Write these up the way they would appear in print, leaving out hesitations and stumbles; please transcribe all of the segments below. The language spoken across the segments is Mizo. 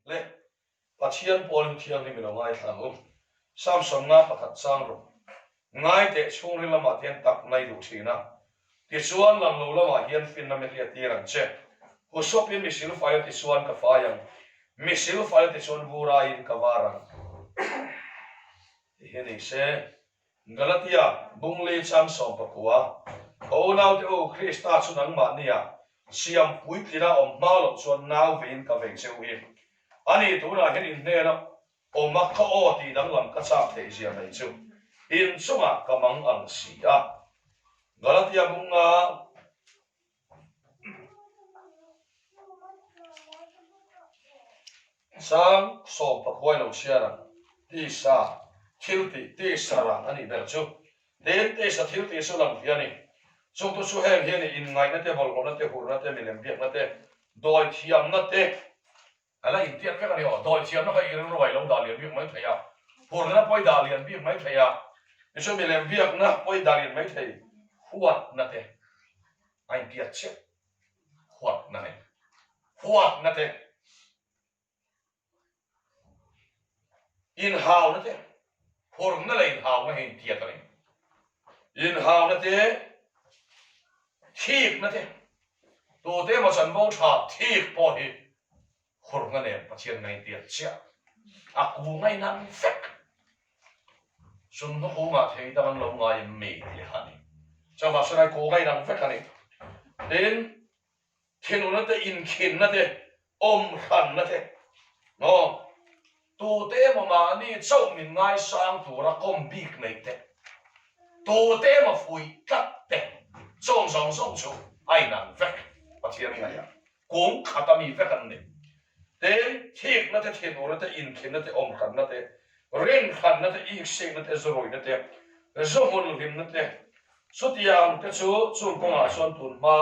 Le, Pathian pawlin thianghlim i lo ngaithla ang u. Psalm 51 chang rawh. Ngai teh chhungril lamah te hian tak nai duh thin a. Tichuan lang lo lamah hian finna mi hriat tir ang che. Husawpin mi silfai a tichuan ka fai ang. Mi silfai a tichuan vur aiin ka var ang. Ti hi ni se. Galatia, Bungli chang 19, Ka unaute u, Krista chu nangmahnia siam puitlina awm hma loh chuan nau veiin ka vei che u hi. Ani, tunah hian in hnena awm a ka aw tih danglam ka chak theih zia mai chu in chungah ka mang ang si a. Galatia bunga. Sang 19 lo chhiar ang. Tisa thil tih, tisa rang a nih ber chu. Tin, tisa thil tih chu lang fiah a ni. Chungtu chu heng hian inngaihna te, bawlhhlawhna te, hurna te, milem biakna te, dawithiamna te, A la intiat vek a ni aw. Dawi thiamna kha i rilru a i lo dah lian bik mai thei a, hurna pawh i dah lian bik mai thei a, tichuan milem biakna pawh i dah lian mai thei, huatna te a intiat chiah, huatna nen, huatna te, inhauna te, hurna leh inhauna hi intiat a ni, inhauna te, thikna te, tute emaw chanvo tha thik pawh hi Hurna nen Pathian ngaihtiat chiah a ku ngaihnan vek. Sumhnu kungah thei dang an lo ngai em mi tih kha a ni. Chuvang chuan ai ku ngaihnan vek a ni. Tin, thinurna te, inkhinna te, awmhranna te, maw, tute emaw mahni chauh min ngaisang tura kawm bik neih te, tute emaw fuih tlat te, chawng zawng zawng chu a inang vek Pathian ngaihah. Kung khata mi vek an ni. Tin, thikna te, thinurna te, inkhinna te, awmhranna te, rinhranna te, iksikna te, zuruina te, zuhmun hlimna te, chutiang te chu chung kawngah chuan tun hma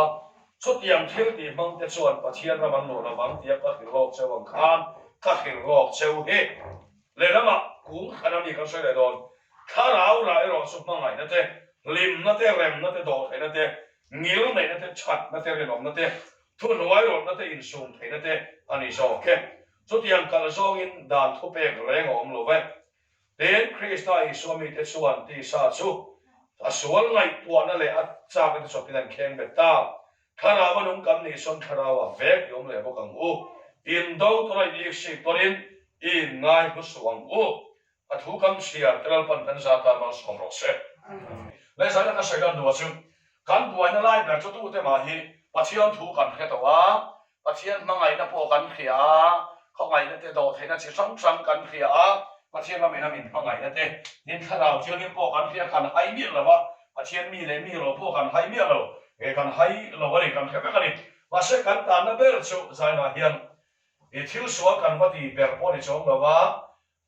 chutiang thil tih hmang te chuan Pathian ram an luah lovang tia ka hrilh lawk cheu ang khan ka hrilh lawk cheu hi. Lehlamah kung khana mi kan sawi leh dawn. Thlarau lah erawh chu hmangaihna te, hlimna te, remna te, dawhtheihna te, Ngil neihna te, thatna te, rinawmna te, thuhnuai rawtna te, insum theihna te a ni zawk e. Chutiang kal zawngin dan thupek reng a awm lo ve. Tin, Krista Isua mite chuan tisa chu a sual ngaihtuahna leh a chakna te chawpin an kheng bet ta. Thlarau a nung kan nih chuan thlarau a vek i awm leh bawk ang u. Indo tawna in iksik tawnin i inngai hlu suh ang u. A thu kan chhiar te Lalpan kan za tan malsawm rawh se. Leh zaina ka sawi lan duh chu kan buaina lai ber chu tute mah hi Pathian thu kan hre tawh a, Pathian hmangaihna pawh kan hria a, khawngaihna te dawhtheihna chi hrang hrang kan hria a, Pathian lamina min hmangaihna te tin thlarau thianghlim pawh kan hria kan hai miah lo a, Pathian mi leh mi rawh pawh kan hai miah lo, he kan hai lo a ni, kan hre vek a ni. Mahse kan tanna ber chu zainah hian i thil sual kan va ti ber pawh ni chuang lo a,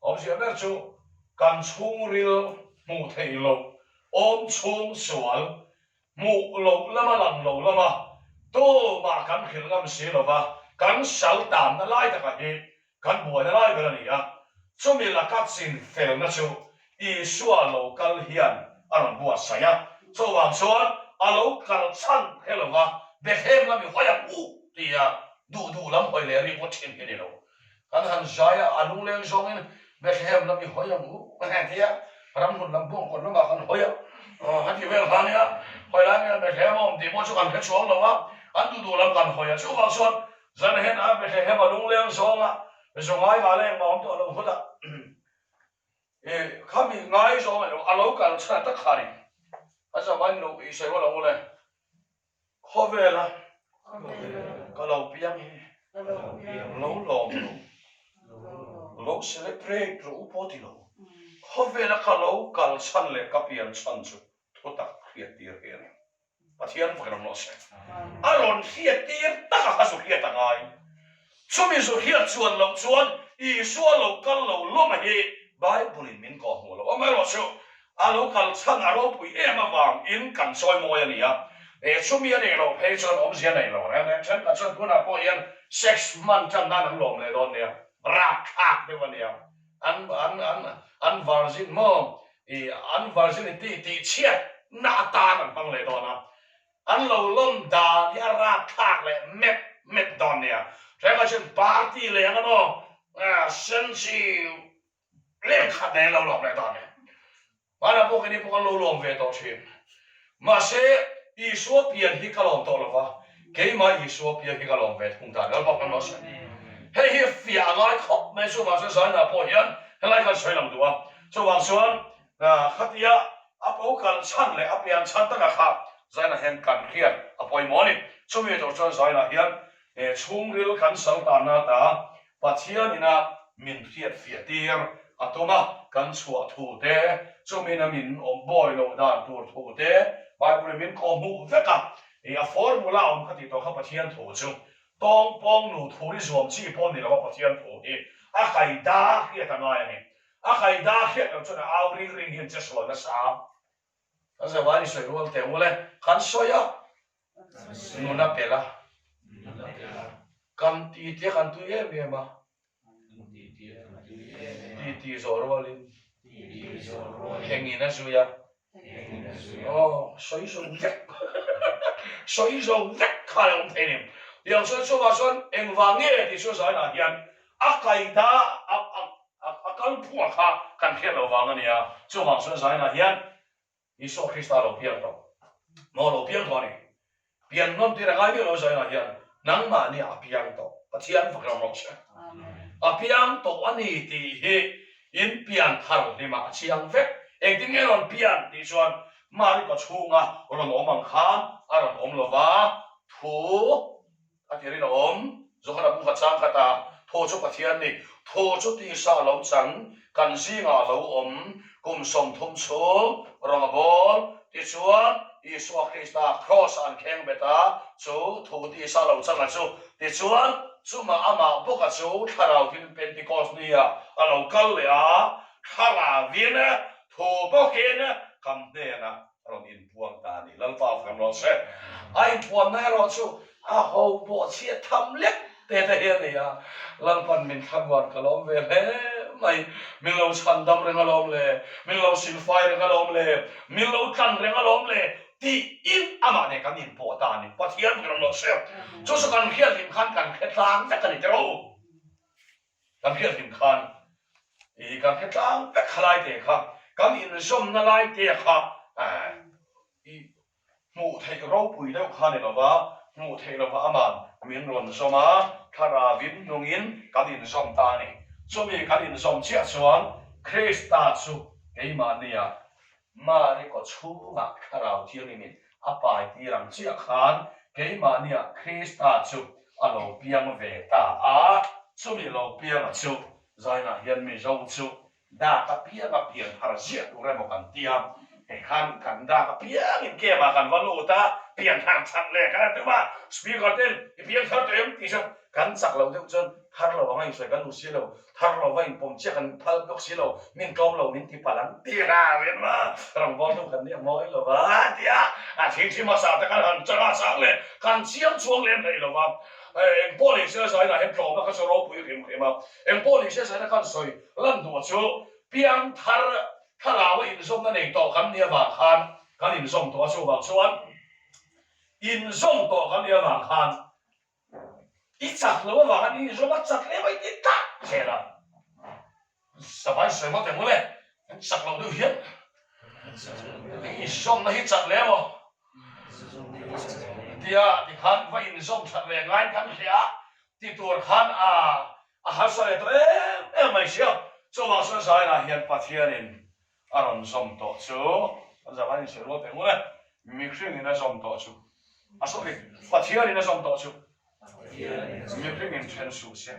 Awmzia ber chu kan chhungril hmuh theih loh, awm chhung sual, hmuh loh lama lang lo lama tumah kan hrilh ngam si lova kan sal tanna lai takah hi kan buaina lai ber a ni a. Chumi laka chin felna chu Isua lo kal hian a rawn buatsaih a, chuvang chuan a lo kal chhan hre lova Bethlehem lam i hawi ang u tia duh duh lam hawi leh rik ngawt thin hi a ni lo. Kan han zai a, a lungleng zawngin Bethlehem lam i hawi ang u ka hre tia, ramhmun lam bawngkawn lamah kan hawi a, a ti vel kha nia, hawi lai nge Bethlehem a awm tih pawh chu kan hre chuang lo a, kan duh duh lam kan hawi a, chuvang chuan zan hen a Bethlehem a lungleng zawnga zawngai mah la engmah awm tawh lo hut a, i khami ngai zawng a lo kal chhan tak kha a ni, a zavain lo i sawi rual ang u le. Khawvela ka lo piang hi lo lawm lo, lo celebrate rawh u pawh ti lo. Khawvela ka lo kal chhan leh ka pian chhan chu thutak hriat tir hi a ni. Pathian vakin awm rawh se. A rawn hriat tir taka kha zu hriat a ngai. Chumi zu hriat chuan loh chuan Isua lo kal lo lawma hi Bible in min kawh hmuh loh. Amaherawhchu A lo kal chhan a ropui em avang in kan chawi mawi a ni a, he chumi a neih loh phei chuan awmzia nei lo reng reng. Thenkhat chuan tunah pawh hian sex hman tan nan an lawm leh dawn nia, rapthlak deuh a nia. An an an an virgin maw i an virginity tih chhiat na atan an hmang leh dawn a, an lo lawm dan hi a rapthlak leh mep mep dawn nia. Thenkhat chuan party leh ang a maw? Senchi lem khat nen lo lawm leh ta a ni. Hmanah pawh keini pawh kan lo lawm ve tawh thin. Mahse, Isua pian hi ka lawm tawh lo va, keimah Isua pian hi ka lawm ve thung ta a ni. Lalpa kan rawh se. Hei hi fiah a ngai khawp mai chuvang chuan Zainah pawh hian helai khan sawi lang duh a. Chuvang chuan khatia a po kal chhan leh a pian chhan taka kha Zainah hian kan hriat a pawimawh a ni. Chumi tur chuan Zainah hian chhungril kan sal tanna ta Pathian ina min hriat fiah tir a tum a, kan chhuah thu te, chumina min awm bawi loh dan tur thu te, Bible in min kawhhmuh vek a, i a formula awm ka tih tawh kha Pathian thu chu tawng pawng nu thu ri zuam chi pawh ni lo a Pathian thu hi a kaida hriat a ngai a ni. A kaida hriat loh chuan a au ring ring hian che sual nasa a. Kan zavai ni sawi rual teh u le, kan sawi a, Nun a pel a, kan titi a kan tui em em a, titi zawh rualin hengin a zui a, aw sawi zo vek, sawi zo vek kha a awm thei a ni. Tiang chuan chuvah chuan engvang nge tih chu zainah hian a kaita a kalphunga kha kan hriat loh vang a nia, chuvang chuan zainah hian Isua Krista lo piang tawh maw lo piang tawh a ni. Pian nawn tir a ngai miah lo Zainah hian nangmahni a piang tawh Pathian fak ram rawh se. A piang tawh a ni tih hi in pian thar hlimah a chiang vek. Engtin nge rawn pian tih chuan Mari kawchhunga rawn awm ang khan a rawn awm lova thu A ti rin a awm. Johana bu kha chang khat a, Thaw chu Pathian ni, thaw chu tisa lo chang, kan zingah a lo awm, kum 30 chhung rawng a bawl. Tichuan, Isua Krista kraws-ah an kheng bet a, chu thu tisa lo chang a chu. Tichuan, chumah amah bawka chu Thlarau thil Pentecost nia a lo kal leh a, Thlarauvin thu bawkin kan hnenah rawn inpuang ta a ni. Lalpa fam rawh se. A inpuanna erawh chu a ho pawh chhiat tham lek te te hi a ni a. Lalpan min thlamuan ka lawm ve hle mai. Min lo chhan dam reng alawm le, min lo silfai reng alawm le, min lo tlan reng alawm le tiin amah nen kan inpawh ta a ni. Pathian kan awm rawh se. Chu chu kan hriat hlim khan kan hre tlang vek a ni tiro. Kan hriat hlim khan i kan hre tlang vek kha lai te kha kan inzawmna lai te kha i hmuh theih ropui deuh kha ni lova, hmuh theih lova aman min rawn zawm a, thlarauin nungin kan inzawm ta a ni. Chumi kan inzawm chiah chuan Krista chu keimahnia Mari kaw chhungah Thlarau Thianghlimin a pai tir ang chiah khan keimahniah Krista chu a lo piang ve ta a, chumi lo pianga chu Zainah hian Mizo chu dak apianga pian thar ziah tur emaw kan ti a, hei khan kan dak apiangin camp-ah kan va lut a, pian thar chak leh kan han tum a, Speaker ten i piang thar tawh em tih chuan kan chak lo deuh chuan thar lo anga insawi kan duh si lo, Thar lo va inpawm chiah kan phal bawk si lo, min tlawm lo min ti palh ang ti a rin a, rawngbawltu kan nih a mawi lo va tia a thil thi hmasa te kan han chang a chang leh kan chiang chuang lem hlei lo va, eng pawh ni se zainah hian tlawmna kha chu ropui hrim hrim a, eng pawh ni se zaina khan sawi lan duh chu piang thar thlarau a inzawmna nei tawh kan nih avang khan kan inzawm tawh a chuvang chuan inzawm tawh kan nih avang khan I chak lo avang an inzawm a chak hle mai ti tak zel a. Savai sawi ngawt eng mawle, an chak loh deuh hian inzawmna hi chak hle maw? Tia tikhan va inzawm that leh ngaiin kan hria a, ti tur khan a a harsa leh tawh em em mai sia. Chuvang chuan Zainah hian Pathianin a rawn zawm tawh chu kan zah an insawi rual teh ngawt e, mihringin a zawm tawh chu a sorry Pathianin a zawm tawh chu mihringin then suh se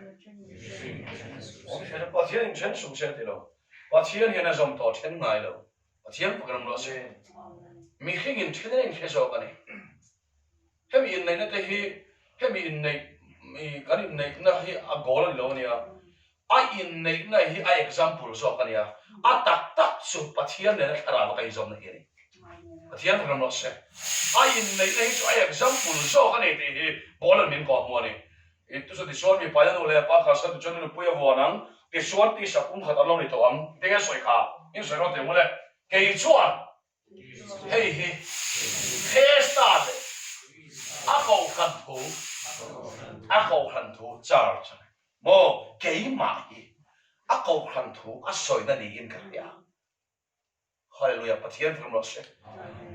Pathianin then suh se a ti lo, Pathian hian a zawm tawh then ngai lo, Pathian pakin awm rawh se, mihringin then in a inhre zawk a ni. Hemi inneihna te hi hemi inneih kan inneihna hi a goal a ni lo a nia, A inneihna hi a example zawk a nia, a tak tak chu Pathian nena thlarau a kaihzawmna hi a ni. Pathian ram rawh se. A inneihna hi chu a example zawk a ni tih hi Paula'n min kawhhmuh a ni. I chu tichuan mipa in a nu leh a pa kalsan tichuan a nupui a vuan ang, tichuan tisa pum khat an lo ni tawh ang. Tinge sawi kha? In sawi rawh teh mawle. Kei chuan Hei hi Krista leh a kohhran thu, a kohhran thu church a ni maw? Keimah hi. A kohhran thu a sawina niin ka hria. Hallelujah, Pathian fam rawh se.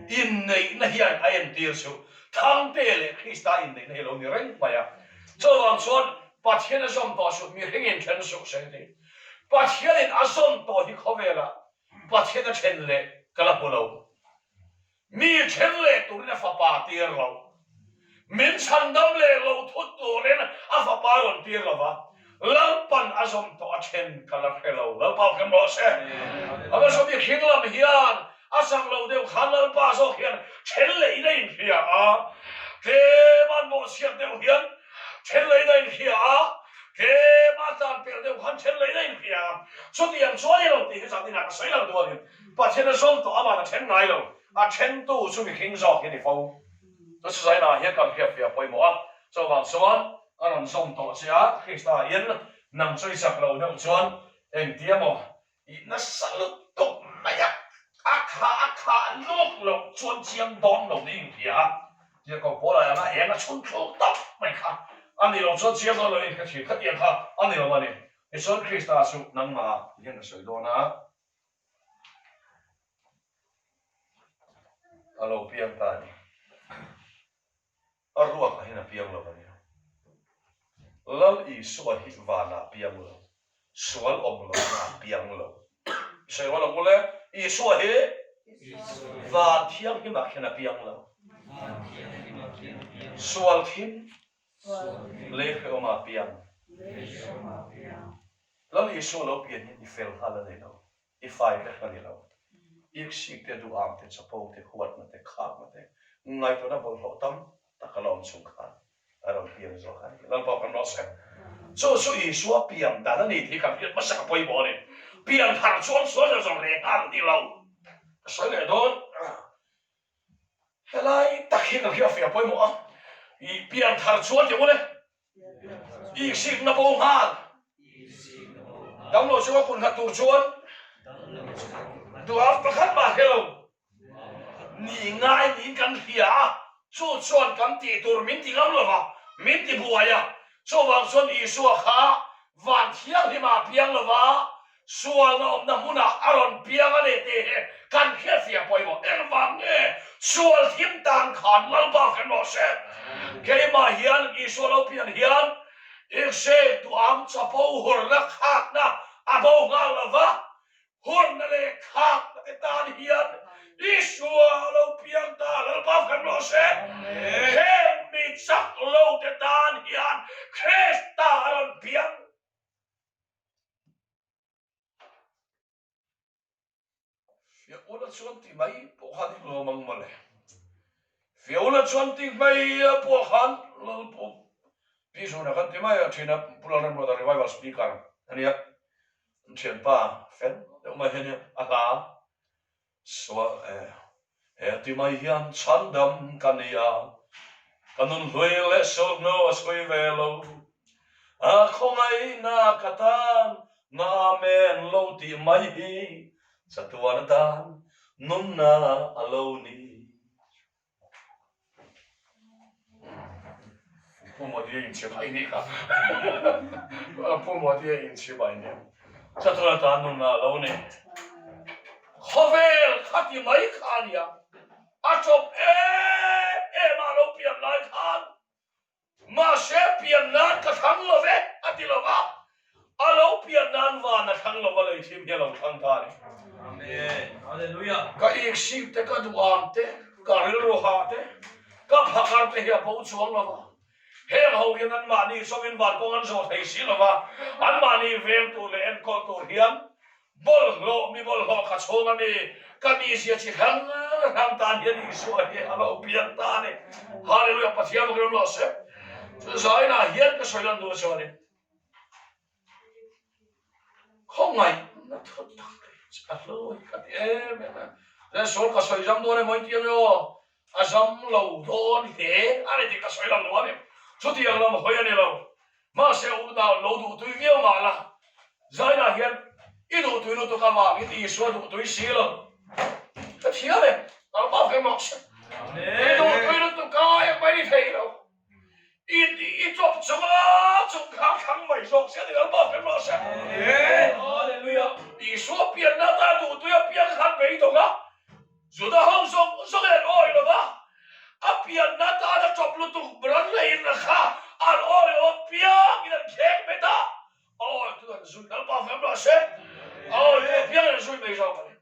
Inneihna hian a entir chu Thangte leh Krista inneihna hi a lo ni reng mai a. Chuvang chuan Pathian a zawm tawh suh, mihringin then suh se ti. Pathianin a zawm tawh hi khawvelah Pathian a then leh ka la hmu lo. Mi then leh turin a fapa tir lo. Min chhandam leh lo thut turin a fapa rawn tir lo va, Lalpan a zawm tawh a then ka la hre lo. Lalpa hrem rawh se. A hmasa bik hring lam hian a chak lo deuh khan Lalpa zawk hian then leh in a inhria a, tlem an bawhchhiat deuh hian then leh in a inhria a, tlem a tlan pelh deuh khan then leh in a inhria a. Chutiang chuan i lo tih hi zan inah ka sawi lo duh a ni. Pathian a zawm tawh aman a then ngai lo, a thentu chu mihring zawk hi a ni fo. Chu Zaina hian kan hriat fiah pawimawh a, chuvang chuan a rawn zawm tawh che a, Krista in nang chu i chak lo deuh chuan engtia maw i nasa lutuk mai a, a kha a khah luk loh chuan chiang dawn lo niin inhria a, Tirhkoh Paula anga eng a chhun thluk tak mai kha a ni lo chuan chiang dawn lo in ka thin khatiang kha a ni lo a ni. Tichuan Krista chu nangmah hian ka sawi dawn a. A lo piang ta a ni. A ruakah hian a piang lo a nia. Lal Isua hi vanah piang lo, sual awm lohna ah piang lo. I sawi rual ang u le, Isua hi van thianghlimah khian a piang lo. Sual thim lei hrehawmah a piang. Lal Isua lo pian hian i fel nghal a nei lo. I fai vek a ni lo. Iksik te, duham te, chapo te, huatna te, khakna te, ngaihtuahna bawlhhlawh tam tak a la awm chung khan a rawn piang zawk a ni. Lalpa kan rawh se. Chu chu Isua piang dan a ni tih kan hriat hmasa ka pawimawh a ni. Piang thar chuan sual zawng zawng reng nghal a ni lo. Ka sawi leh dawn. Helai tak hi kan hriat fiah pawimawh a. I piang thar chuan tih ule. Iksikna bo nghal. Damlo chunga kun nghat tur chuan duham pakhat mah hre lo. Ni ngai niin kan hria a, chu chuan kan tih tur min ti ngam lo va, min ti buai a. Chuvang chuan Isua kha van thianghlimah a piang lo va, Sualna awmna hmunah a rawn piang a ni tih hi kan hriatfiah pawimawh. Engvang nge sual thim tan khan Lalpa kan rawh se? Keimah hian Isua lo pian hian Iksek duham chapo hurna khakna a bo nghal lo va, hurna leh khakna te tan hian Isua a lo piang ta, Lalpa kan rawh se. Heng mi chak lo te tan hian Krista a rawn piang. Fiahula chuan ti mai pawh khan i lawm ang mawle. Fiahula chuan ti mai a pawh khan Lalpu Pi Zuna kan ti mai a thin a, Pu Lalremruata Revival Speaker a nia. An thianpa fel deuh mai hi a nia, a hla Sual e, he ti mai hian chhandam ka ni a, ka nun hlui leh sulhnu a chhui ve lo. A khawngaihna ka tan na amen lo tih mai hi chatuan atan nunna a lo ni. Pu Modi a inchhim ai nih kha. Pu Modi a inchhim ai nih. Chatuan atan nunna a lo ni. Khawvel kha ti mai kha a nia. A chawp em em a lo pian lai khan Mahse pian nan ka thlang lo ve a ti lo va, a lo pian nan van a thlang lo va lei thim hi a lo thlang ta a ni. Amen. Hallelujah. Ka iksik te, ka duham te, ka rilru ha te, ka phakar te hi a bo chuang lo va. Heng ho hian anmahni chawngin van kawng an zawh thei si lo va, anmahni veng tur leh enkawl tur hian Bawlhhlawh, mi bawlhhlawh kha chhung a mi, ka mizia chi hrang hrang tan hian Isua hi a lo piang ta a ni. Hallelujah, Pathian bawkin awm rawh se. Chu zainah hian ka sawi lan duh chuanin khawngaihna thu tak a hlu hi ka ti em em a. Chuan sawl ka sawi zam dawn emaw inti ang e aw, a zam lo dawn hle a ni tih ka sawi lang duh a ni. Chutiang lam hawi a ni lo. Mahse unau lo duhtui viau mah la, Zainah hian i duhtui lutuk avangin Isua duhtui si lo. Ka thiam em? Lalpa ve mah se. I duhtui lutuk a engmah i thei lo. I i chawp chunga chung kha thlang mai zawk se a ni Lalpa ve mah se. Hallelujah. Isua pianna atan duhtui a piang khan beidawng a, Juda ho zawng zawng in an awi lo va, a pianna atan a tawp lutuk ran leiin a kha an awi lo a piang in an kheng bet a, a awi tu an zui Lalpa fam rawh se, a awi tu a piang in an zui mai zawk a ni.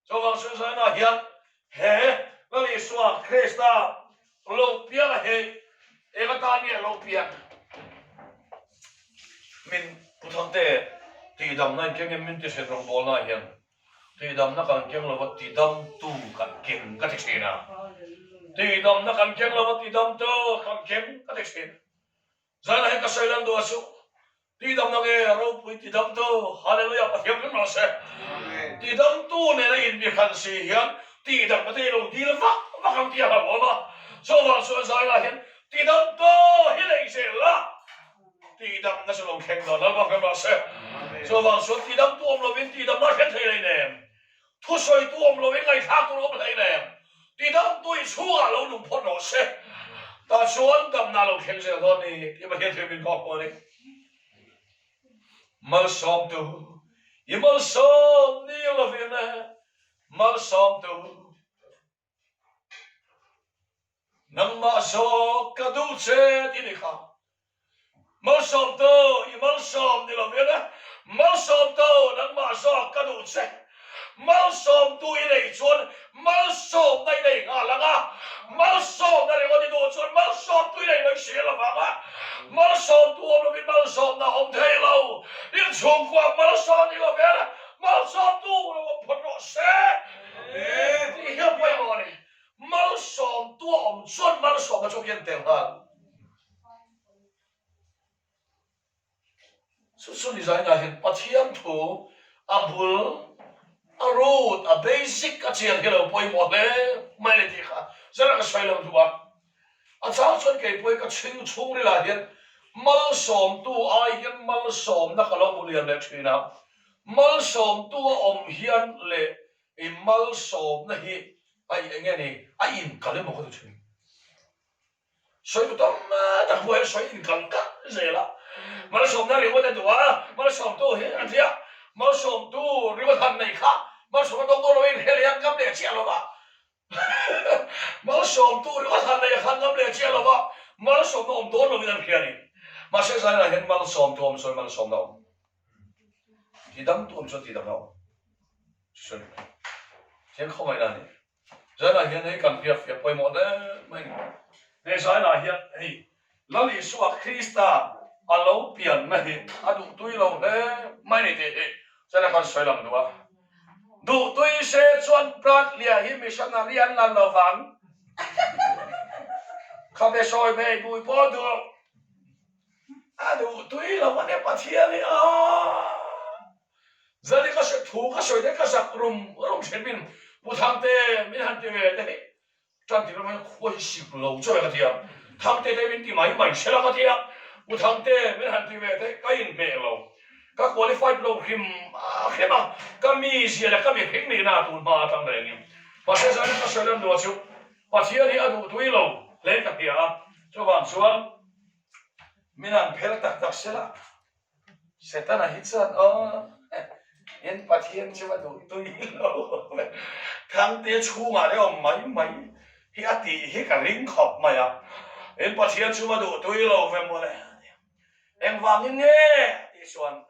Chuvang chu zainah hian he Lal Isua Krista lo piang a hi eng atan nge lo piang? Min Pu Thangte tihdamna in keng em min ti hret rawngbawlna hian tihdamna kan keng lova tidamtu kan keng ka ti thin a. Tihdamna kan keng lova tidamtu kan keng ka ti thin. Zainah hian ka sawi lan duh a suh. Tidamna nge ropui tidamtu Hallelujah Pathian kan rawh se. Tidamtu nena inmihran si hian tihdamna te hi lo dil vak vak ang tih a hlauhawm a. Chuvang chuan zainah hian tidamtu hi nei zel la tihdamna chu lo thleng dawn Lalpa kan rawh se. Chuvang chuan tidamtu awm lovin tihdamna a thlen thei hleinem. Thusawitu awm lovin ngaihthlak tur awm hleinem. Tidamtu i chhungah lo nung phawt rawh se. Tah chuan damna lo thleng zel dawn ni tih Pathian thil min kawk pawh a ni. Malsawmtu, i malsawm ni lovin malsawmtu. Nangmah zawk ka duh che tih ni kha. Malsawmtu, i malsawm ni lovin malsawmtu nangmah zawk ka duh che. Malsawmtu i neih chuan malsawmna i nei nghal ang a, malsawmna ringawt i duh chuan malsawmtu i nei mai si lo vang a. Malsawmtu awm lovin malsawmna a awm thei lo. Inchhungkua malsawm ni lovin malsawmtu lo awm phawt rawh se. Tih hi a pawimawh a ni. Malsawmtu a awm chuan malsawmna chu hian tel nghal. Chu chu ni zainah hian Pathian thu a bul, a root, a basic a chian hi lo pawimawh hle mai a ni tih kha zara ka sawi lo duh a. A chang chuan keipawh ka chhing chhungrilah hian malsawmtu ai hian malsawmna ka lo hmu lian leh thin a. Malsawmtu a awm hian leh I malsawmna hi a eng nge ni a inkal emaw ka ti thin. Sawi tu tam tak pawh hian sawi inkal kalh zel a. Malsawmna ringawt a duh a, malsawmtu hi a tia, malsawmtu ringawt han neih kha malsawmna dawng dawn lo in hel hian ngam leh chiah lo va. Malsawmtu ringawt han neih khan ngam leh chiah lo va, malsawmna awm dawn lovin an hria a ni. Mahse zaiah hian malsawmtu awm chuan malsawmna awm. Tidamtu awm chuan tidamna awm. Sawi mai. Thian khawngaih na a ni. Zainah hian hei kan hriat fiah pawimawh hle mai a ni. He zainah hian hei Lal Isua Krista a lo pianna hi a duhtui lo hle mai a ni tih hi zainah khan sawi lang duh a. Duhtui se chuan Bradley-a hi missionary an la lo vang. Khabe sawi ve bui pawh duh. A duhtui lo a nia Pathian hi aah. Zani ka hre thu ka sawi te ka zak rum rum thin min Pu Thangte min han ti ve te hi tan ti ram hian khua hi sik lo chaw ka ti a, Thangte te min ti mai mai sela ka ti a, Pu Thangte min han ti ve te ka inhmeh lo, ka qualified lo hrim hrim a, ka mizia leh ka mihring nihna tun hma atang rengin mahse zani ka sawi lan duh chu Pathian hi a duhtui lo hle ka hria a, chuvang chuan min han phel tak tak sela. Setana hi chuan aw in Pathian chu a duh tui lo Thangte chhungah te awm mai mai hi a tih hi ka ring khawp mai a, in Pathian chu a duh tui lo ve mawle engvangin nge tih chuan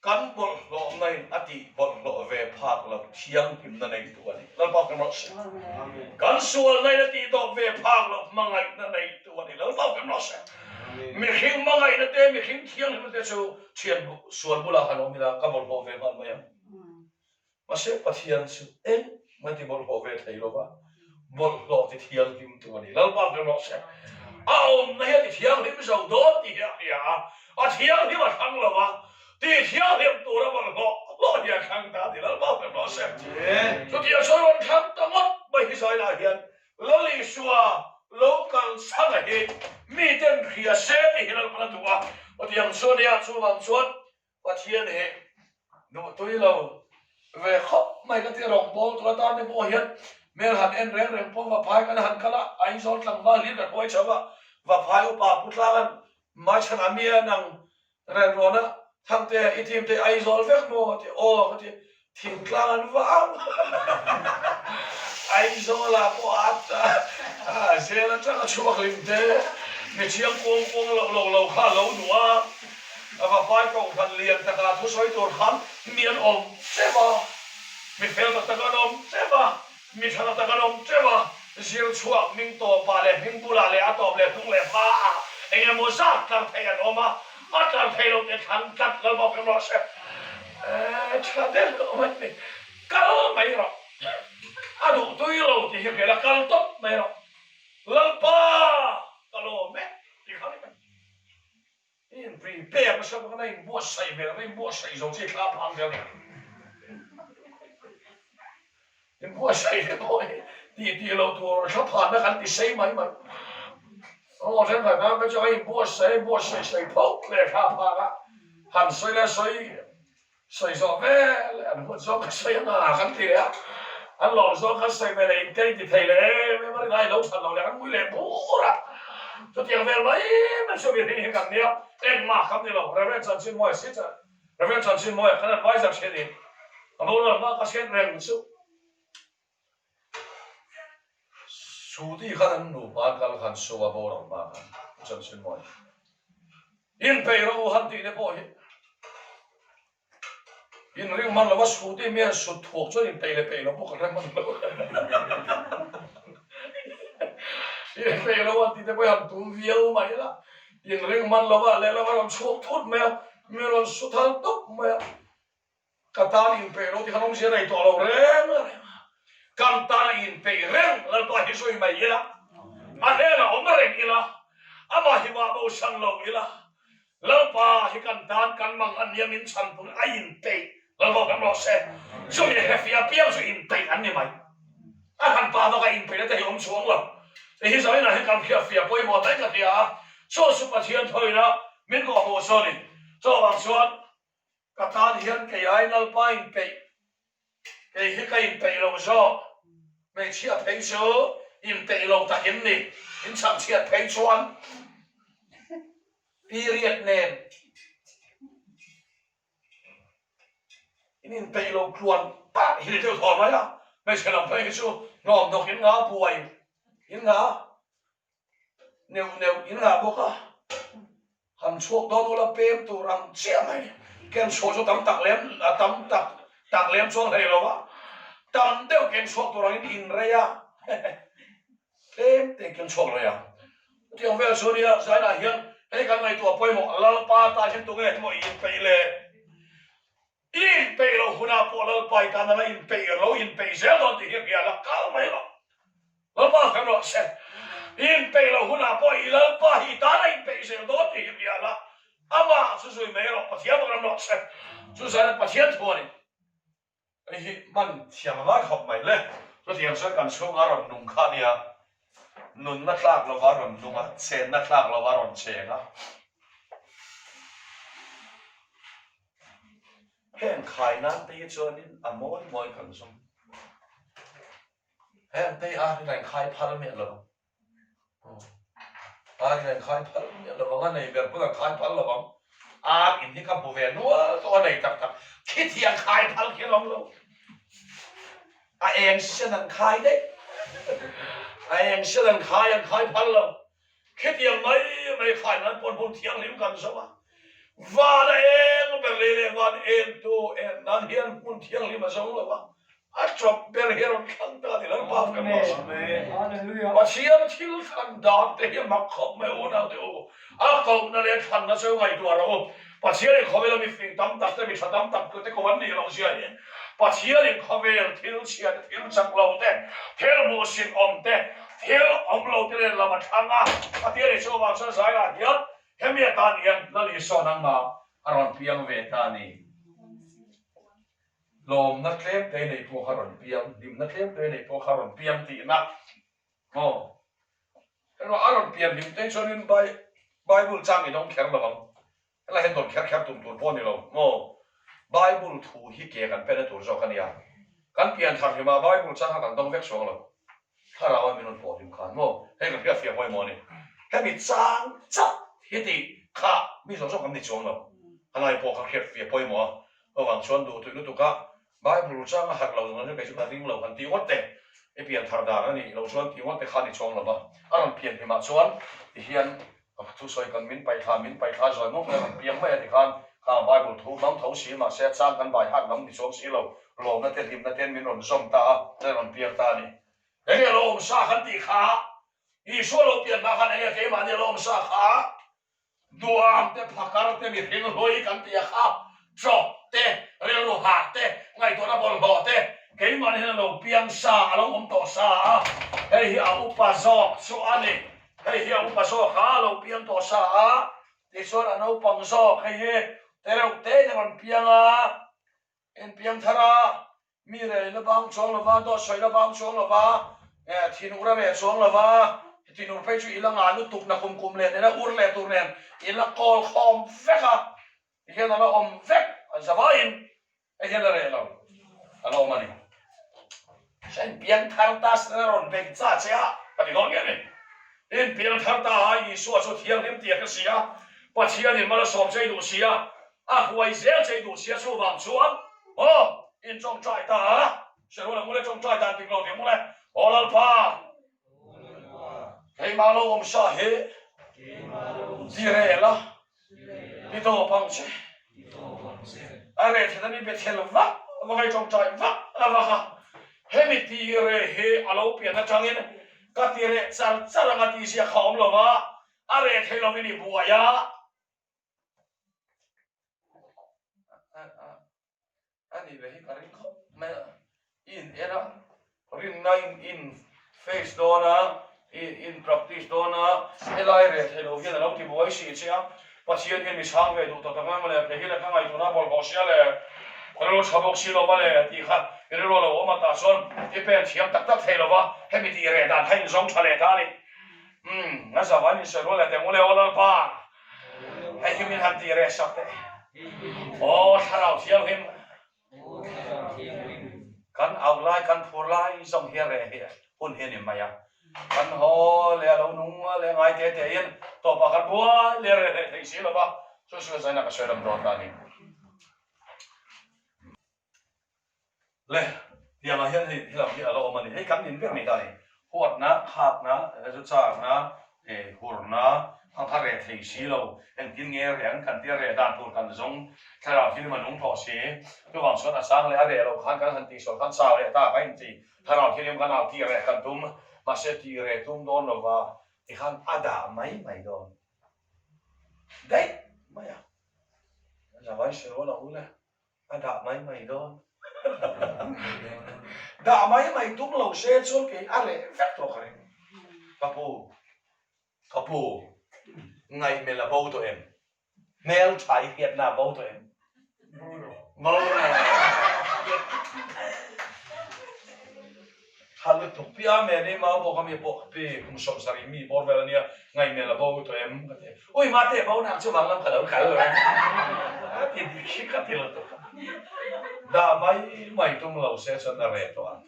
Kan bawlhhlawhna in a tih bawlhhlawh ve phak loh thianghlimna neitu a ni. Lalpa fem rawh se. Kan sualna in a tih dawp ve phak loh hmangaihna neitu a ni. Lalpa fem rawh se. Mihring hmangaihna te, mihring thianghlimna te chu thian sual bulah han awm ila ka bawlhhlawh ve nghal mai ang. Mahse Pathian chu engmah ti bawlhhlawh ve thei lo va, bawlhhlawh ti thianghlim tu a ni. Lalpa hmel rawh se. A awmna hi a ti thianghlim zo dawn tih hi a hria a, a thianghlim a thlang lo va, ti thianghlim tura bawlhhlawh hlawh hi a thlang ta a ti. Lalpa hmel rawh se. Chutiang sawi rawn thlang ta ngawt mai hi Zaila hian Lal Isua lo kal chhana hi miten hria se tih hi Lalpan a duh a. Chutiang chuan nia chuvang chuan Pathian hi duhtui lo ve khawp mai ka ti rawngbawl tur atan te pawh hian hmel han en reng reng pawh Vaphai kan han kal a, Aizawl tlangval hlir kan huai chho a, Vaphai upa Pu Tlangan. Hmaichhanah mi a nang ren rawn a, Thangte, i team te Aizawl vek maw? a ti. Aw ka ti. Thingtlang an va ang. Aizawlah pawh a zel atanga chhuak hlim te, mi thiang kuang kuang loh lo lo kha a lo duh a, a vapai kohhran lian takah thusawi tur khan mi an awm teuh a, mi fel tak tak an awm teuh a. Mi tha tak an awm teuh a, zir chhuak hming tawpah leh hming bulah leh a tawp leh hnung leh hmaah eng emaw zat tlar thei an awm a, a tlar thei lo te thlang tlat lo bawk em rawh se. Eh, tha deuh lo mai ni, kal mai rawh, a duh tui lo tih hi hriat a, kal tawp mai rawh, Lalpa ka lawm e tih kha ni mai. I in prepare nasa bawk a, na in buatsaih hmel, na in buatsaih zo chi thla phang zel ni. In buatsaih te pawh hi tih tih loh tur thla phanna kan ti sei mai mai. Aw thenkhat tan te chuan a in buatsaih a in buatsaih sawi phawt leh thla phang a, han sawi leh sawi Sawi zawh vel an huat zawng kha sawi anga kan ti leh a, an lawm zawng kha sawi ve leh in kei ti thei leh em em a rin ai lo that lo leh kan ngui leh bur a, chutiang vel mai mai chu mihring hi kan nia, engmah kan ni lo, Rev. Chanchinmawia si chuan Rev. Chanchinmawia kan adviser thin in a boral hma ka hriat reng chu Sudi khan an nupa an kal khan Su a boral hma khan Chanchinmawia Inpeih rawh u han tih te pawh hi inring hman lo a, Scooty mi an sut thuak chuan inpeih leh peih lo pawh ka hre hman lo. Inpeih lo an tih te pawh hi han tum viau mai la, inring hman lo a lehlam a rawn chhuak thut mai a, mi rawn su thal tawp mai a. Ka tan inpeih lo tih khan awmzia nei tawh lo reng reng a, kan tan a inpeih reng Lalpa hi zui mai ila, a hnenah awm reng ila, amah hi mah bosan lo ila, Lalpa hi kan tan kan mang a nia min chhan tur a inpeih Lalpa kan rawh se. Chumi hrefiah apiang chu inpeih an ni mai. A han pa vak a inpeihna te hi awm chuang lo. Hei hi zainah hian kan hriatfiah pawimawh daih ka hria a, chu chu Pathian thawina min kawhhmuh chu a ni. Chuvang chuan Ka tan hian kei ai Lalpa inpeih, kei hi ka inpeih lo zawk. Hmeichhia phei chu inpeih lo takin ni, in chhamchhiat phei chuan period nen in inpeih lo tluan tak hi ni deuh thaw mai a. Hmeichhe lam phei hi chu hnawm hnawk in nga buai in nga. Neuh neuh in ngah bawk a, han chhuak dawn ula pem tur ang chiah mai. Ken chhuah chu tam tak lem a tam tak tak lem chuan hlei lo a, tam deuh ken chhuak tur angin in rei a, tlem te ken chhuak rei a. Chutiang vel chu nia zainah hian hei kan ngaihtuah pawimawh Lalpa tan hian tunge emaw i inpeih le? I inpeih loh hunah pawh Lalpa i tan a la inpeih lo inpeih zel dawn tih hi hria la kal mai rawh. Lalpa kan rawh se. I inpeih loh hunah pawh i Lalpa hi i tan a inpeih zel dawn tih hi hria la amah chu zui mai rawh. Pathian bawk ram rawh se. Chu zan Pathian thu a ni. Hei hi hman thiam a ngai khawp mai le. Chutiang chuan kan chhunga rawn nung kha a nia. Nunna tlak lova rawn nung a, chenna tlak lova rawn cheng a. Heng khai nan te hi chuanin a mawi mawi kan zawng. Heng te hi a rin a inkhai phal miah lo ang. A rin a inkhai phal miah lo ang, a nei ber pawn a khai phal lo ang. Ar in hi ka hmu ve nual tawh a nei tak tak. Khitiang khai phal khi an awm lo. A eng sen an khai daih. A eng sen an khai an khai phal lo. Khitiang mai mai khain an pawn hmun thianghlim kan zawm a, van a eng ber lei leh van eng tu en nan hian hmun thianghlim a zawng lo a, a chawp ber hi a rawn thlang ta ni Lalpa kan ruah a. Pathian thil thlan dan te hi a mak khawp mai unau te u, a kohna leh a thlanna chu ngaihtuah rawh u. Pathian in khawvela mifing tam tak te mi tha tam tak te ko an nih loh zia hi Pathian in khawvel thil chhia te thil chak lo te thil hmuhsit awm te thil awm lo te nen lam a thlang a Pathian in chuvang chuan zaiah hian hemi atan hian Lal Isua nangmah a rawn piang ve ta a ni. Lawmna tlem te nei pawh kha rawn piang, hlimna tlem te nei pawh kha rawn piang tihna maw? Erawh a rawn pian hlim te chuanin Bible chang i dawng kher lo ang. Helai hian dawn kher kher tum tur pawh a ni lo maw? Bible thu hi ke kan pena tur zawk a nia. Kan pian thar hlimah Bible chang kha kan dawng vek chuang lo. Thlarau a min rawn pawh hlim khan maw? Hei ka hriatfiah pawimawh a ni. Hemi chang chauh hi tih. Kha mi zawng zawng kan ni chuang lo. A lai pawh kha hriat fia pawimawh a. Chuvang chuan duh tuih lutuk a Bible changa harh lo zawng zawng kei chu ka ring lo han tih ngawt te i pian thar dan a nih loh chuan tih ngawt te kha a ni chuang lo va. A rawn pian hlimah chuan ti hian thu sawi kan min paih thla min paih thla zawi mawk mai a rawn piang mai a ti khan kha Bible thu hmang tho si mahse a chang kan bai harh lam ni chuang si lo lawmna te hlimna ten min rawn zawm ta a a rawn piang ta a ni. Enge lo awm sa kan tih kha Isua lo pian hma khan enge keimahni a lo awm sa kha Duam te, phakar te, mihring hlui kan ti a kha, chawp te, rilru hah te, ngaihtuahna bawlhhlawh te, keimahni hian a lo piang sa, a lo awm tawh sa a, hei hi a upa zawk chu a ni. Hei hi a upa zawk a, a lo piang tawh sa a, tichuan a naupang zawk hei hi tereuh te in a rawn piang a, Inpiang thar a, mi reina bang chuang lova, dawt sawina bang chuang lova, thin ur a reh chuang lova, thin ur phei chu i la ngah lutuk na kum kum leh nena ur leh tur nen i la kawl khawm vek a, ti hian a la awm vek, an za vaiin hei hian a reh lo, a la awm a ni. Hriain piang thar ta sin a rawn beng cha che a, ka ti dawn nge ni? In piang thar ta a, Isua chu thianghlim tih a hre si a, Pathianin mal a sawm che i duh si a, a huai zel che i duh si a, chuvang chuan aw in tawngtai ta a, Hre rual ang ule tawngtai dan dik lo tih ang ule, Aw Lalpa, keimah lo awm sa hi ti rel a, ti tawp ang che. A reh theih a mi Bethel vak vak a i tawngtai vak vak a, hemi ti reh hi a lo pian atangin ka ti reh char char ang a tih zia kha awm lo va, a reh theih lovin i buai a. A nih ve hi ka ring khawp mai a, i in en a, rinna in in face dawn a, i in practice dawn a, helai reh theih loh hian a lo ti buai si che a, Pathian hian mi chhang ve duh tak tak mai mawle, kei hi le ka ngaihtuahna a bawlhhlawh sia le, ka rilru tha bawk si lo va le tih kha i rilru a lo awm a, tah chuan i pen thiam tak tak thei lo va, hemi tih reh dan kha in zawng tha leh ta a ni. Umm, a zavain in sawi rual leh teh ngule aw Lalpa. Hei hi min han ti reh sak teh. Aw Thlarau Thianghlim. Kan auh lai kan phur lai zawng hi a reh hi hun hi a ni mai a. Kan haw leh a lo nung leh ngai te te in tawpah kan buai leh reh hleh thei si lo va. Chu chu zaina ka sawi lam dawn ta a ni. Le, tiangah hian hei helam hi a la awm a ni. Hei kan nin ber mai ta a ni. Huatna, khakna, zu chakna, hurna, ang kha reh thei si lo. Engtin nge reh ang kan tia reh dan tur kan zawng thlarau thil a nung tawh si. Chuvang chuan a sang leh a reh loh khan kan han tihsual khan chau leh ta ka inti. Thlarau thil kan au tih reh kan tum. Mahse tih reh tum dawn lova tikhan a dah mai mai dawn daih mai a. Zavai sawi ang u le. A dah mai mai dawn. Dah mai mai tum lo se chuan kei a reh vek tawh ka ring. Ka pu, ka pu, ngaihmel a bo tawh em? Hmel tha i hriatna a bo tawh em? Bo lo. Bo lo. Tha lutuk pi Amen i mau bawk a mi pawh pi kum 70 mi bawr vel a nia ngaihmel a bo tawh em ka ti ui mate bo nang chu vang lam ka lo kal lo a ti dik hi ka ti lutuk dah mai mai tum lo se chuan a reh tawh ang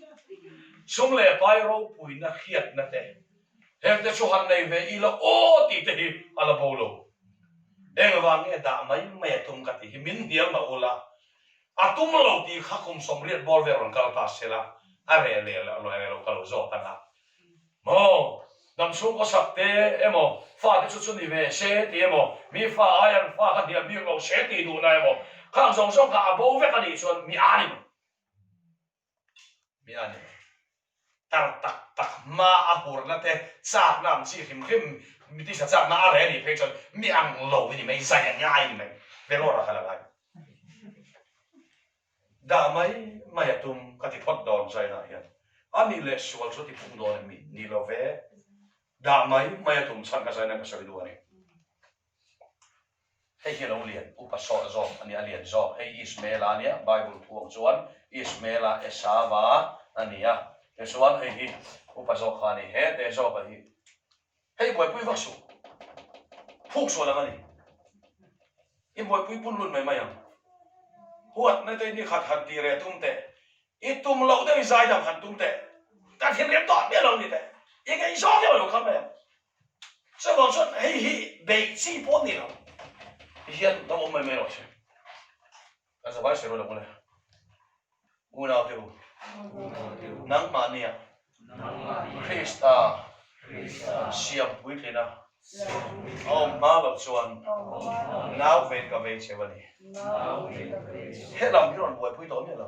sum leh pai ropuina hriatna te heng te chu han nei ve ila aw tih te hi a la bo lo engvang nge dah mai mai a tum ka tih hi min hnial mah ula A tum lo tih kha kum 80 bawr vel rawn kal ta se la, a reh leh lo reh lo ka lo zawt ang a. Maw, dam chhungkaw sak te emaw, fate chu chu ni ve se ti emaw, mi fa ai an fa kha hniam bik lo se tih duhna emaw, khang zawng zawng kha a bo vek a nih chuan mi a ni mai. Mi a ni mai. Tar tak tak hma a hurna te chakna ang chi hrim hrim mi tisa chakna a reh a nih phei chuan mi ang lo i ni mai, zai a ngai ni mai, velawr a kal a ngai. Dah mai mai a tum ka ti phawt dawn China hian. A nih leh sual chu ti phung dawn em mi? Ni lo ve. Dah mai mai a tum chhan ka China ka sawi duh a ni. Hei hi a lo lian upa sawh zawk a nia, a lian zawk. Hei Ishmaela a nia, Bible thu ang chuan Ishmaela Esava a nia. Tichuan hei hi upa zawk kha a ni, he te zawka hi. Hei buaipui vak suh, phuk sual ang a ni. I buaipui pun lun mai mai ang. Huatna te ni khat han ti reh tum teh, i tum loh deuh i zai dang han tum teh, kan thinrim tawh miah lo ni teh, i ngaihzawng deuh a lo kal mai ang. Chuvang chuan hei hi beih chi pawh ni lo. Ti hian lo awm mai mai rawh se. Kan zavai sawi rawh lo mawle. Unau te u, nangmahnia Krista siam puitlin a a awm hma loh chuan nau vein ka vei cheu a ni. Helam hi rawn buaipui tawh miah lo.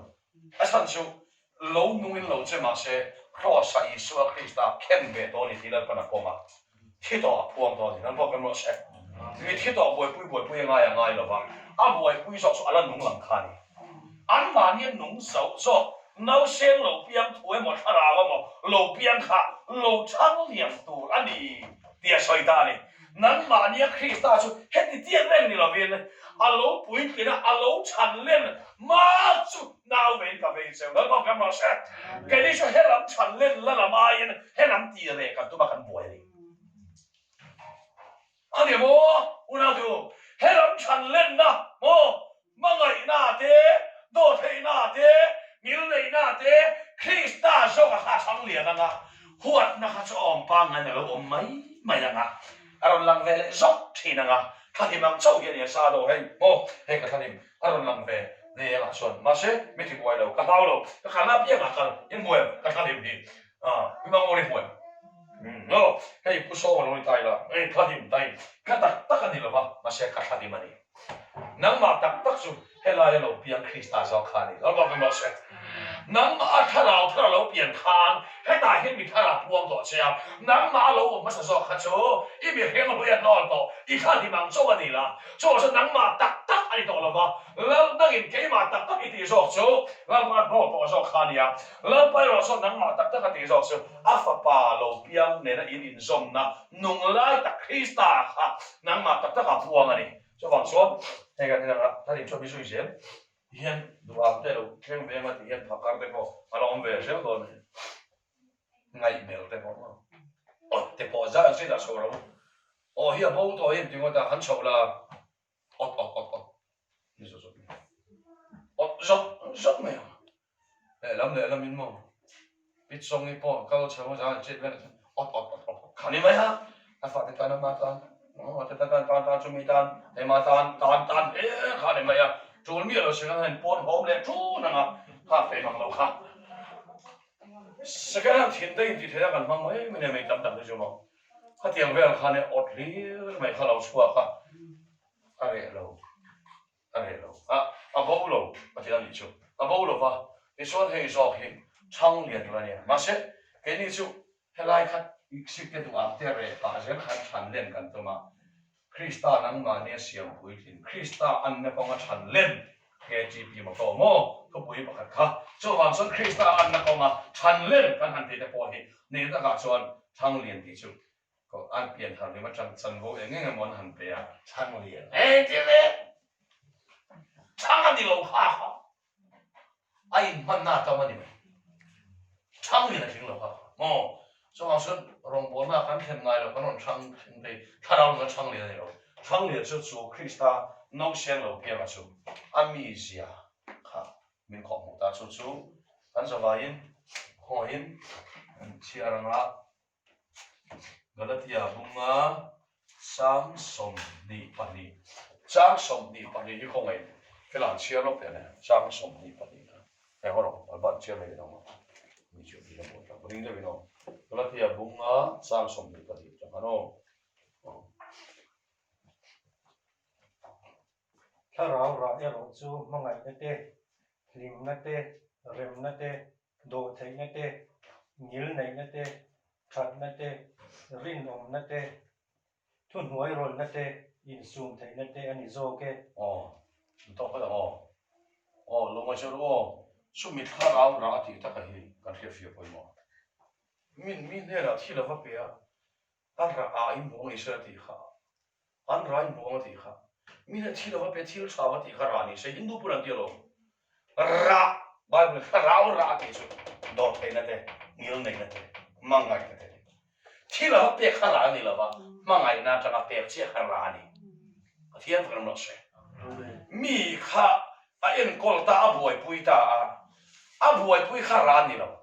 A chhan chu lo nungin lo che mahse Kraws-a Isua Krista khen ve tawh a ni tih Lalpan a pawm a, thi tawh a phuang tawh a ni. Lalpa kan ruah se. Mi thi tawh buaipui buaipui a ngai a ngai lo va, a buaipui zawk chu a la nung lam kha a ni. Anmahni a nung zauh zawk, nauseng lo piang thu emaw thlarau emaw lo piang kha lo chhang liam tur a ni tih a sawi ta a ni. Nangmahnia Krista chu heti tiat reng ni lovin a lo puitlin a, a lo chhan len ma chu nau vein ka vei cheu. Lalpa kan rawh se. Keini chu helam chhan len la lam aiin helam tih reh kan tum a kan buai a ni. A ni maw unau te u, helam chhan lenna maw hmangaihna te, dawhtheihna te, ngilneihna te, Krista zawk a kha chhang lian anga, huatna kha chu a awm pangngai a lo awm mai mai anga, a rawn lang ve leh zawk thin anga, thlahnim ang chauh hi a ni a sa do hei maw, hei ka thlahnim a rawn lang ve nei angah chuan mahse mi ti buai lo, ka hlau lo, ka khalna apiangah kal in hmu em ka thlahnim hi, ah mi mang awr i hmu em? Maw, hei Pu Sawma lo ni ta ila, hei thlahnim ta in ka tak tak a ni lova, mahse ka thlahnim a ni. Nangmah tak tak chu helaia lo piang Krista zawk kha a ni. Lalpa kan rawh se. Nangmah a thlarau thar a lo pian khan hetah hian mi thar a puang tawh che a, nangmah a lo awm hmasa zawk kha chu i mihring hlui a hnawl tawh, i thlahlim ang chauh a ni la. Chuvang chuan nangmah tak tak a ni tawh lo va, Lal nangin keimah tak tak i tih zawk chu Lalpa a hnawl tawh zawk kha a ni a. Lalpa erawh chuan nangmah tak tak a tih zawk chu a fapa lo piang nena in inzawmna nung lai tak Krista kha nangmah tak tak a puang a ni. Chuvang chuan hei kan inang a, kan inchawp hi zui zel hian duham te lo thleng ve anga tih hian phakar te pawh a la awm ve zel dawn a ni. Ngaihmel te pawh awt te pawh zai zet ah chho ro. Aw hi a bo tawh hi engti ngawt a, han chhoh la awt awt awt awt ni zawt zawt mai awt zawt zawt mai ang. Lehlam lehlam in maw Pit Song-i pawh kal chho a zan chet vel awt awt awt awt kha ni mai a, a fate tan ama tan aw te tan tan tan chumi tan hema tan tan tan hle kha ni mai a, tul miah lo second hand pawn hawm leh ṭun anga kha fei mang lo kha. Second hand thin te intih theih a kan hmang mai mai nia mai tam tak te chu maw khatiang vel khan e awt hlir mai kha lo chhuak a, a reh lo. A reh lo. A, a bo lo a ti a nih chu. A bo lo va, tichuan hei zawk hi chhang lian tur a nia. Mahse, keini chu helai kha iksik te duh ang te reh pah zel khan chhan len kan tum a. Krista nangmahni a siam puitlin, Krista anna kawnga chhan len KTP motto maw thupui pakhat kha. Chuvang chuan Krista anna kawnga chhan len kan han tih te pawh hi nih takah chuan chhang lian tih chu Ko an pian thar hlim atang chanvo eng eng emaw an han pe a. Chhang lian eng ti le? Chhang a ni lo kha kha. A inhmanna a tam a ni mai. Chhang lian a tling lo kha kha. Maw? Chuvang chuan rawngbawlna kan thlen ngai lo, kan rawn chhang thleng phei. Thlarau nuna chhang lian a ni lo. Chhang lian chu chu Krista nauseng lo pianga chu a mizia kha min khawh hmuh ta. Chu chu kan zavaiin khawiin kan chhiar anga. Galatia bunga chang 22 chang 22 hi khawngaih filah an chhiar lawk teh nen chang 22 kha hei haw rawh an van chhiar mai teh ang mi chu ti la pawh tlang ring deuh in aw Galatia bunga chang 22 tang khan aw. Thlarau rah erawh chu hmangaihna te, hlimna te, remna te, dawhtheihna te, ngilneihna te, thatna te, rinawmna te, thuhnuairawlna te, insumtheihna te a ni zawk e. Aw, an tawk vat ang aw. Aw, lo ngaihtuah rawh aw. Chumi thlarau rah a tih taka hi kan hriatfiah pawimawh. Min mi hnenah thil a va pe a, a rah ah in hmuh ang Israel tih kha An rai hmuang a tih kha. Mi nen thil ava pe thil tha ava tih kha rah ni se Hindu pawn an ti alawm. Rah, Bible in thlarau rah a tih chu dawr theihna te, ngil neihna te, hmangaihna te ni. Thil ava pek kha rah a ni lova, hmangaihna atanga pek chiah kha rah a ni. Pathian fak ram rawh se. Mi kha a enkawl ta, a buaipui ta a, a buaipui kha rah a ni lo.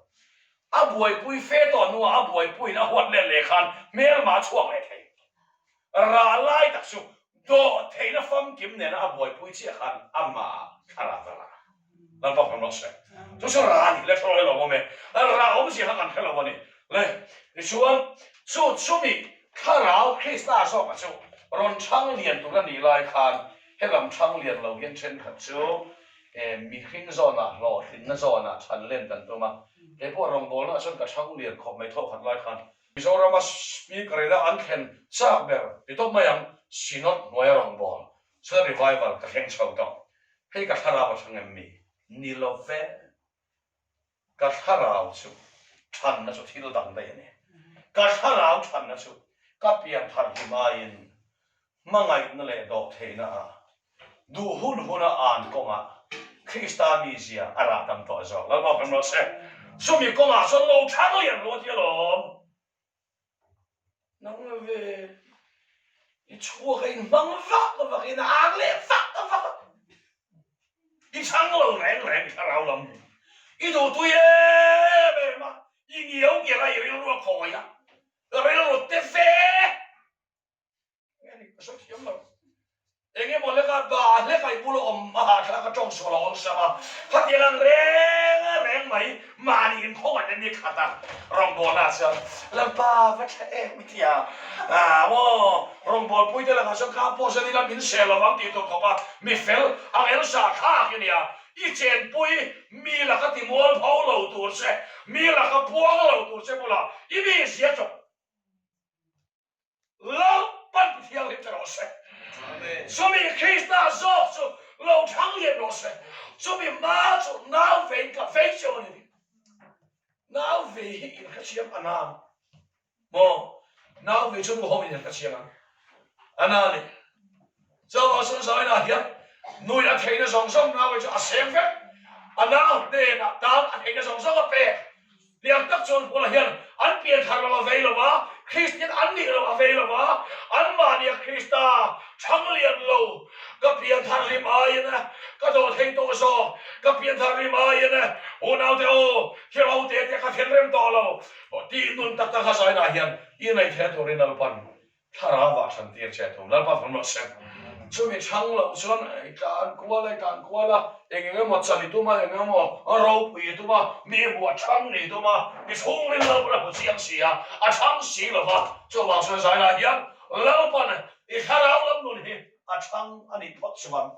A buaipui fe tawh hnuah a buaipuiin a huat let leh khan hmelma a chhuak leh thei. Rah lai tak chu Dawhtheihna famkim nena a buaipui chiah khan amah thlarau a rah. Lalpa hman rawh se. Chu chu rah a nih le thaw lo awm e. Rah awmzia kha kan hre lo a ni. Le, tichuan chu chumi thlarau Krista zawka chu rawn chhang lian tur a nih lai khan helam chhang lian lo hian thenkhat chu mihring zawnah hlawhtlinna zawnah chhan len kan tum a. Kei pawh rawngbawlnaah chuan ka chhang lian khawp mai thawkhat lai khan Mizorama Speaker ina an thlen chak ber ti tawp mai ang, Synod hnuaia rawngbâwl, Synod Revival ka thleng chho tawh. Hei ka thlarau a thang em mi? Ni lo ve. Ka thlarau chu thanna chu thil dang daih a ni. Ka thlarau thanna chu ka pian thar hlim aiin hmangaihna leh dawhtheihna ah duh hun huna an kawngah Krista mizia a rah tam tawh zawk. Lalpa kan rawh se. Chumi kawngah chuan lo thang lian lo a ti alawm. Nang ve i chhuak a inhmang vak vak in a ang leh vak vak a. I chhang lo reng reng thlarau lam hi. I duhtui em em a, i ngiau ngial a, i rilru a khawi a, rilru te ve. Nge ni ka sawi thiam lo. Eng emaw leka ba hlek a i bula awm a hahthlak a tawng sual a awlsam a, khatiang ang reng reng mai mahni inkhawngaih na ni khat a rawngbawlna ah chuan Lalpa va tha em i ti a, ah maw rawngbawlpui te lakah chuan ka pawh chuan ila min sel lovang tih tur khawp a mi fel ang elsa thlak i nia, i chenpui mi laka ti mual pho lo tur che, mi laka puang lo tur che bulah i mi zia chawp. Lalpan thianghlim ta rawh se. Chumi Krista zawk chu lo thang lian rawh se. Chumi hma chu nau veiin ka vei cheu a ni. Nau vei hi in hrechiang a na maw? Nau vei chu nu ho in hrechiang ang a na ni. Chuvang chuan Zaina hian nuih a theihna zawng zawng nau hi chu a seng vek. A nau hnenah tan a theihna zawng zawng a pek. Tiang tak chuan Paula hian an pian thar lo a vei lo va, Kristian an nih lo a vei lo va, anmahnia Krista chhang lian lo, ka pian thar rim aiin ka dawh thei tawh zawk, ka pian thar rim aiin unaute aw, thil ho te te ka thinrim tawh lo tih nun tak tak a Zaina hian i nei thei turin Lalpan Thlarau vah hran tir che thung. Lalpa vun rawh se. Chumi chhang loh chuan i tlan kual a, i tlan kual a, eng eng emaw chan i tum a, eng emaw ropui i tum a, mi buah chhang ni i tum a, i chhungril Lalpan a hmu chiang si a, a chhang si lo va. Chuvang chuan zailah hian Lalpan i thlarau lam nun hi a chhang a nih phawt chuan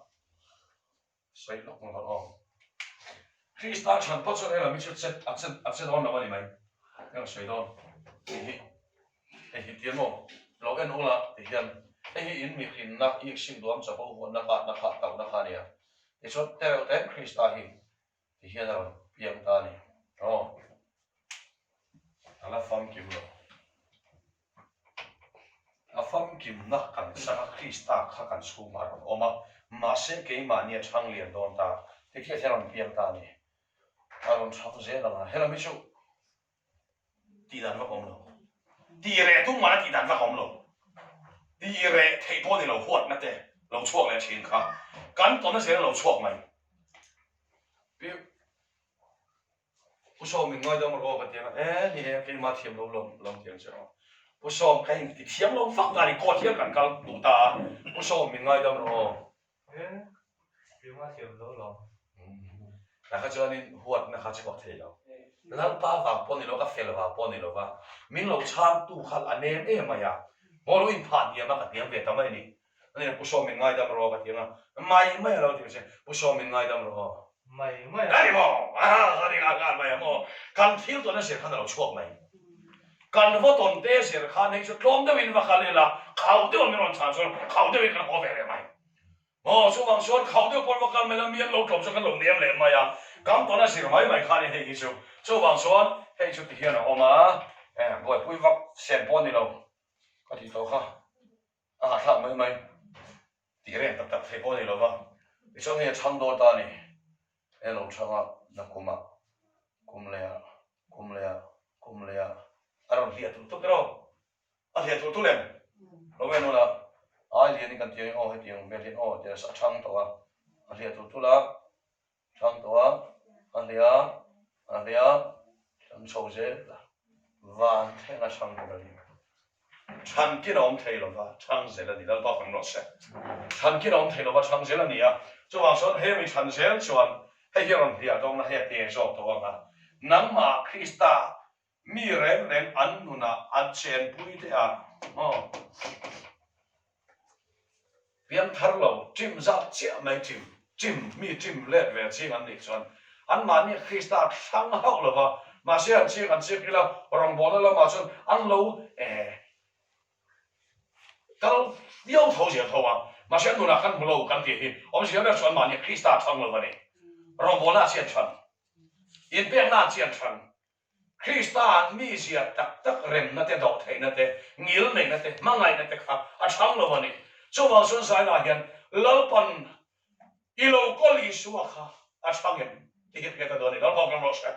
sawi lawk ang rawh aw. Krista chhan phawt chuan helam hi chu chet a chet a che dawn lo a ni mai. Eng sawi dawn tih hi hei hi tia maw lo en ula ti hian hei hi in mihrinna ik sim duam chapo huanna khatna kha tauhna kha a nia. Tichuan tereuh te Krista hi ti hian a rawn piang ta a ni. Aw a la famkim lo. A famkimna kan chang a, Krista kha kan chhungah a rawn awm a, mahse keimahni a chhang lian dawn ta, tikhiat hian a rawn piang ta a ni. A rawn chhang zel ang a, helam hi chu tih dan vak a awm lo. Tih reh tum mahna tih dan vak a awm lo. Tih reh theih pawh ni lo huatna te lo chhuak leh thin kha kan tawnna zel a lo chhuak mai. Pu Sawm min ngaidam rawh aw ka ti ang a, e ni e keimah thiam lo lawm lawm ti ang che aw. Pu Sawm ka inti thiam lo vak a ni court hian kan kal duh ta a, Pu Sawm min ngaidam rawh aw. E keimah thiam lo lawm. Tah kha chuanin huatna kha chhuak thei lo. Lalpa vang pawh ni lo, ka fel vang pawh ni lo va, min lo chhangtu kha a nem em mai a, maw lo inphah hniam a ka hniam ve ta mai a ni. Ani Pu Sawm min ngaidam rawh ka ti ang a, mai mai a lo ti ang che, Pu Sawm min ngaidam rawh aw. Mai mai a. Ani maw? Aha, ani nghal nghal mai ang aw. Kan thil tawn a zir khan a lo chhuak mai. Kan va tawn te zir khan hei chu tlawm deuhin va kal ila, khauh deuh min rawn chhan chuan khauh deuhin kan haw ve leh mai. Maw, chuvang chuan khauh deuh pawn va kal mai la, mi an lo tlawm chuan kan lo nem leh mai a, kan tawn a zir mai mai khan hei hi chu. Chuvang chuan hei chu ti hian a awm a, buaipui vak sen pawh a ni lo ka tih tawh kha. A hahthlak mai mai tih reng tak tak thei pawh a ni lo va, tichuan hei a chhang dawn ta a ni. Hei a lo chhang a, nakum ah, kum leh ah, kum leh ah, kum leh ah a rawn hliah tulh tulh erawh a hliah tulh tulh em? Lo en ula, ai lian in kan ti ang aw hetiang hmel hian aw tia a chhang tawh a, a hliah tulh tulh a, chhang tawh a, a hliah a, a hliah, chhang chho zel a, van thleng a chhang tur a ni. Chhankin a awm thei lova, chhang zel a ni. Lalpa kan rawh se. Chhankin a awm thei lova, chhang zel a ni a. Chuvang chuan he mi chhan zel chuan hei hi a rawn hliah dawn a, hei a te zawk tawh ang a. Nangmah Krista mi reng reng an nunah an chenpui te a, aw. Piangthar lo, ṭim zat chiah mai ṭim, ṭim, mi ṭim let ve ching an nih chuan anmahni Krista thlang hauh lo va, mahse an chiang an chiak ila rawngbawlna lamah chuan an lo eh kal viau tho zel tho a, mahse an nunah kan hmu lo kan tih hi awmzia ber chu anmahni Krista thlang lo va ni. Rawngbawlna a chian ṭhan, inpekna a chian ṭhan. Krista mizia tak tak remna te, dawhtheihna te, ngilneihna te, hmangaihna te kha a chhang lo a ni. Chuvang chuan Zaina hian Lalpan i lo kawl Isua kha a chhang em tih hi hriat a duh a ni. Lalpa kan rawh se.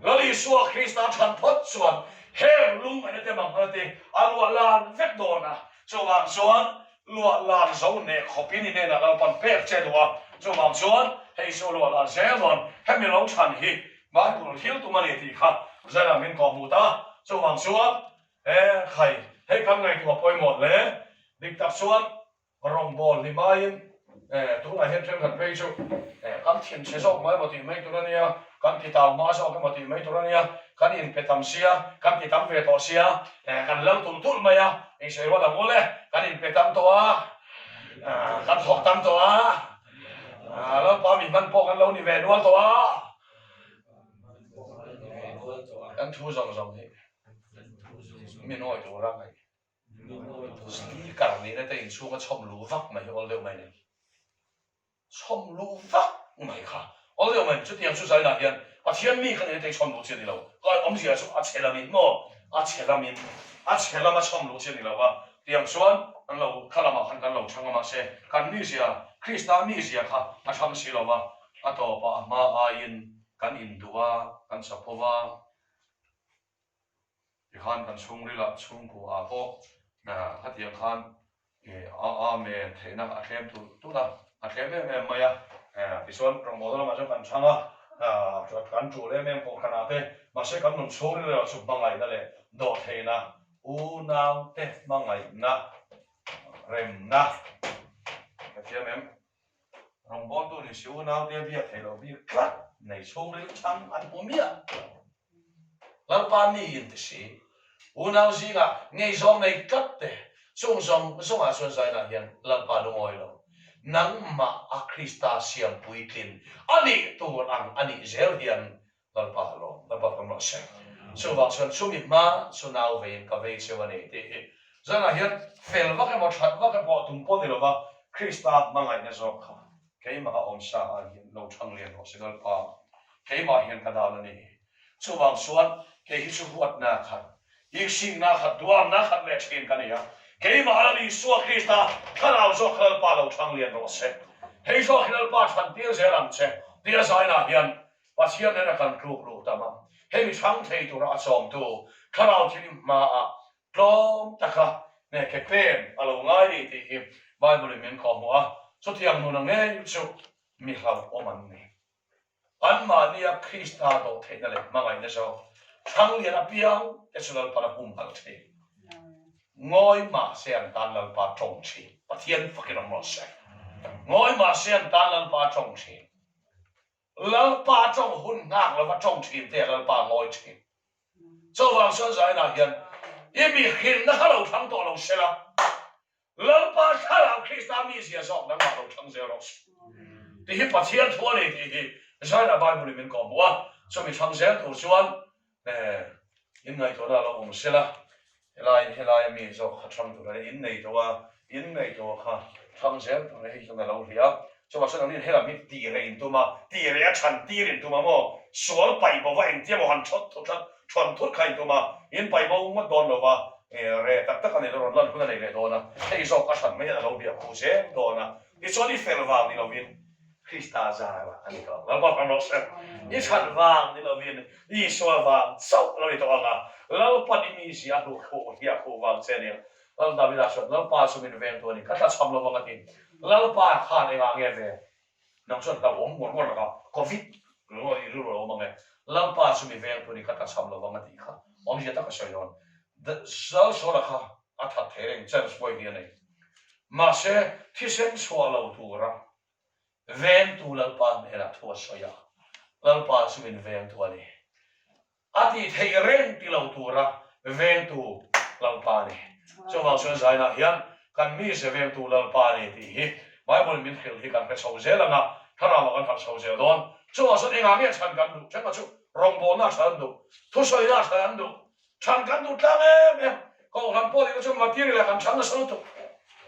Lal Isua Krista chhan phawt chuan heng lungngaihna te manghna te a luah lan vek dawn a. Chuvang chuan Luah lan zo hneh khawpin i hnenah Lalpan pek che duh a, chuvang chuan hei chu luah lan zel dawn, hemi lo chhan hi Bible thil tum a ni tih kha Zela min kawh hmuh ta, chuvang chuan he khai hei kan ngaihtuah pawimawh hle, dik tak chuan rawngbâwl ni maiin tunah hian thenkhat phei chu kan thinchhe zawk mai maw tih mai tur a nia, kan ti tau hma zawk emaw tih mai tur a nia, kan inpe tam sia, kan ti tam ve tawh sia, kan lal tulh tulh mai a, Insawi rual ang ule, kan inpe tam tawh a, kan thawk tam tawh a, Lalpa mi hman pawh kan lo ni ve nual tawh a. Kan thu zawng zawng hi min awi tur a ngaih. Speaker nihna te inchhunga chhawm luh vak mai hi awl deuh mai ni. Chhawm luh vak mai kha. Awl deuh mai, chutiang chu Zainah hian Pathian mi kha nena tei chhawm luh chi a ni lo. Ka awmzia chu a chhe lamin maw? A chhe lamin, a chhe lama chhawm luh chi a ni lo va. Tiang chuan kan lo kha lamah khan kan lo chhang a, mahse kan mizia, Krista mizia kha a chhang si lo va, a tawpah a hma aiin kan induh a, kan chapho va. Tikhan kan chhungrilah chhungkua ah pawh khatiang khan a amen theihna a thlem tulh tulh a, a thlem em em mai a. Tichuan rawngbawlna lamah chuan kan chhang a, kan tul em em kohhran ah te, mahse kan nun chhungril erawh chu hmangaihna leh dawhtheihna, unaute hmangaihna, remna ka thiam em? Rawngbawltu ni si unaute biak theih loh bik tlat nei chhungril chhang an hmu miah lo. Lalpa mi in ti si, unau zingah ngeizawng nei tlat te, chung zawng zawngah chuan zainah hian Lalpa lungawi lo, nangmah a Krista siam puitlin a nih tur ang a nih zel hian Lalpa a lawm, Lalpa kan rawh se. Chuvang chuan chumi hma chu nau veiin ka vei cheu a ni tih hi zanah hian fel vak emaw that vak emaw a tum pawh ni lova Krista hmangaihna zawk kha keimah a awm sa ah hian lo thang lian rawh se Lalpa keimah hian ka dal a ni. Chuvang chuan kei hi chu huatna khat, iksingna khat, duamna khat leh thin ka ni a, keimah Lal Isua Krista thlarau zawk kha Lalpa lo thang lian rawh se. Hei zawk hi Lalpa chhan tir zel ang che tia zainah hian Pathian nena kan tluk luh tam a, hemi chhang thei tura a chawmtu thlarau thil hmaah tlawm taka nge ke pen a lo ngai ni tih hi Bible in min khawhmuh a, chutiang nuna ngei chu mi hlauhawm an ni. Anmahnia Krista dawhtheihna leh hmangaihna zawk Thlanglian apiang te chu Lalpan a humhalh thin. Ngawi mahse an tan Lalpa tawng thin. Pathian fakin awm rawh se. Ngawi mahse an tan Lalpa tawng thin. Lalpa tawng hun nghak lova tawng thin te a Lalpa ngawi thin. Chuvang chuan Zainah hian i mihrinna kha lo thlang tawh lo sela, Lalpa thlarau Krista mizia zawk nangmah lo thlang zel rawh se. Tih hi Pathian thu a ni tih hi Zainah Bible in min kawhhmuh a, chumi thlang zel tur chuan In ngaihtuahna a lo awm sela, helai helaia mi zawk kha thlang tur a ni, in nei tawh a, in nei tawh kha thlang zel tur a ni, hei chuan a lo hliah a. Chuvang chuan nangni helam hi tih reh in tum a, tih reh a chhan tir in tum a maw, sual paih bo va engtia maw han thawt thut that thawn thut kha in tum a, in paih bo ngawt dawn lo va, reh tak tak a nei lo, rawn lan hun a nei leh dawn a, hei zawk a hran mai hian a lo biak khuh zel dawn a, tichuan i fel vang ni lovin Krista zarah a ni tawh ang. Lalpa kan rawh se. I chhan vang ni lovin Isua vang chauh a lo ni tawh ang a, Lalpan i mizia a hluh khuh hliah khuh vang che a nia. Lal Davida chuan, Lalpa chu min veng tu a ni, ka tlachham lo vang a ti. Lalpa khan engah nge ve? Nang chuan hlauhawm ngawr ngawr lakah Covid rilru i rilru a lo awm ang e. Lalpa chu mi veng tu a ni, ka tlachham lo vang a tih kha awmzia tak a sawi dawn. Lal Saula kha. A that thei reng chance pawh hi a nei. Mahse, thisen chhuah lo tura vengtu Lalpa hnenah thu a sawi a, Lalpa chu min vengtu a ni. A tih theih reng ti lo tura vengtu Lalpa a ni. Chuvang chuan zainah hian kan mize vengtu Lalpa a ni tih hi Bible min hrilh hi kan hre chho zel ang a, thlarauah kan harh chho zel dawn. Chuvang chuan engah nge chhan kan duh? Thenkhat chu rawngbawlna chhan an duh, thusawina chhan an duh, chhan kan duh tlang em em. Kohhran pawh tihna chu material ah kan chhan nasa lutuk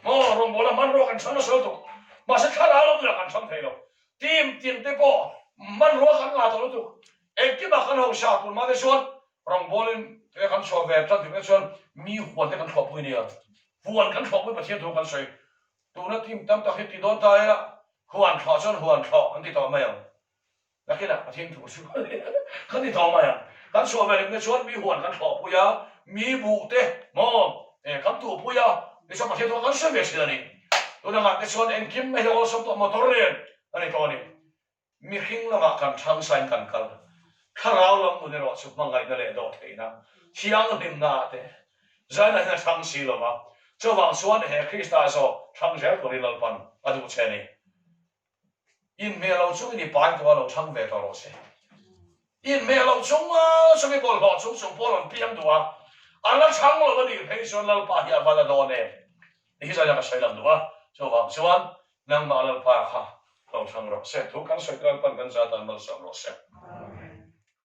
maw, rawngbawlna hmanrua kan chhan nasa lutuk. Mahse thlarau lam nunah kan chhan thei lo. Team tin te pawh hmanrua kan ngah tawh lutuk. Engkimah kan hausa tur mahte chuan rawngbawlin te kan chhuah ve tan tihna chuan mi huan te kan thluahpui nia. Huan kan thluahpui Pathian thu kan sawi. Tuna team tam tak hi ti dawn ta ila huan thlawh chuan huan thlawh an ti tawh mai ang. Nakinah Pathian thu chu kan ti tawh mai ang. Kan chhuah ve lemna chuan mi huan kan thlawhpui a, mi buh te maw kan tuhpui a, tichuan Pathian thu kan sawi ve thin a ni. Tuna ngah te chuan engkim mai hi awlsam tawh motor nen a ni tawh a ni. Mihring lamah kan thangsain kan kal. Thlarau lam nun erawh chu hmangaihna leh dawhtheihna, thianghlimna ah te zaina hian a thang si lo va. Chuvang chuan he Krista zawk thlang zel turin Lalpan a duh che a ni. Inhmeh lo chungin i pai tawh a, lo thlang ve tawh rawh se. Inhmeh lo chung chung i bawlhhlawh chung chung pawh rawn piang duh a, a la chhang lo a nih phei chuan Lalpa hi a va la dawn em? Ti hi zaina ka sawi lang duh a, chuvang chuan nangmah Lalpa kha lo chhang rawh se. Thu kan sawi te Lalpan kan zat ah malsawm rawh se.